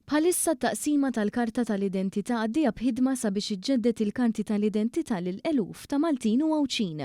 Bħalissa t-Taqsima tal-Karta tal-Identità għaddejja b'ħidma sabiex iġġedded il-karti tal-identità lil eluf ta' Maltin u Għawdxin.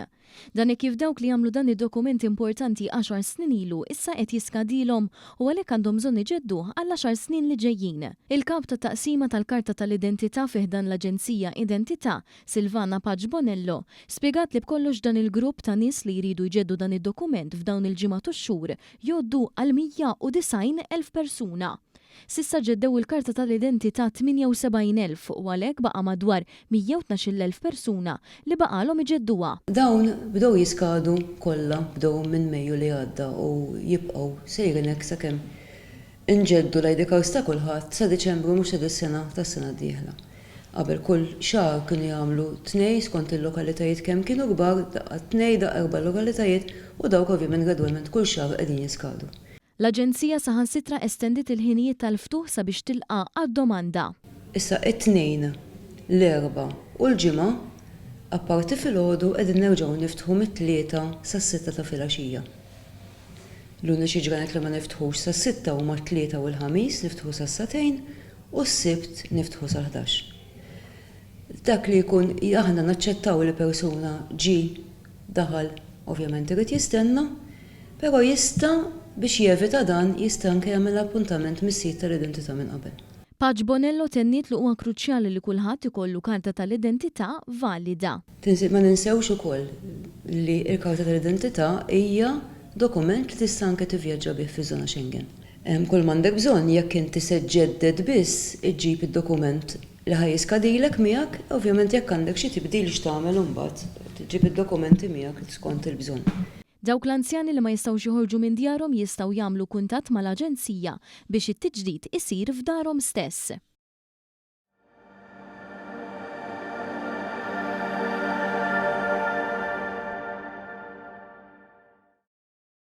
Dan hekk kif dawk li għamlu dan id-dokument importanti għaxar snin ilu issa qed jiskadilhom u għalhekk għandhom bżonn iġedduh għall-għaxar snin li ġejjin. Il-Kap tat-Taqsima tal-Karta tal-Identità fi ħdan l-Aġenzija Identità, Silvana Pace Bonello, spjegat li b'kollox dan il-grupp ta' nies li jridu jġeddu dan id-dokument f'dawn il-ġimgħat u x-xhur jgħoddu għal 190,000 persuna. S'issa ġeddew il-karta tal-identità 78,000 u għalhekk baqa' madwar 112,000 persuna li baqgħalhom iġedduha. Dawn bdew jiskadu kollha bdew minn Mejju li għadda u jibqgħu sejrin hekk sakemm inġeddu l-ID cards ta' kulħadd sa Diċembru mhux ta' dis-sena tas-sena d-dieħla. Qabel kull xahar kienu jagħmlu tnej skont il-lokalitajiet kemm kienu kbar, daqqa tnej, daqqa erba' lokalitajiet u dawk ovvjament gradwalment kull xahar qegħdin jiskadu. L-Aġenzija saħansitra estendiet il-ħinijiet tal-ftuħ sabiex tilqa' għad-domanda. Issa it-Tnejn, l-Erbgħa u l-Ġimgħa, apparti filgħodu qegħdin nerġgħu niftħu mit-tlieta sas-sitta ta' filgħaxija. L-uniċi ġranet li ma niftħux sas-sitta huma t-Tlieta u l-Ħamis niftħu sas-sagħtejn u s-Sibt niftħu sal-ħdax. Dak li jkun aħna naċċettaw li persuna ġie daħal ovvjament irid jistenna, però jista' biex jevita dan jista' anke jagħmel appuntament mis-sit tal-identità minn qabel. Pace Bonello tenniet li huwa kruċjali li kulħadd ikollu karta tal-identità valida. Ma ninsewx ukoll li l-karta tal-identità hija dokument li tista' anke tivvjaġġa bih fiż-żona Schengen. Kull m'għandek bżonn jekk inti se ġġedded biss iġġib id-dokument li ħa jiskadilek miegħek, ovvjament jekk għandek xi tibdil x'tagħmel imbagħad ġib id-dokumenti miegħek skont il-bżonn. Dawk l-anzjani li ma jistgħux joħorġu minn djarhom jistgħu jagħmlu kuntatt mal-Aġenzija biex it-tiġdid isir f'darhom stess.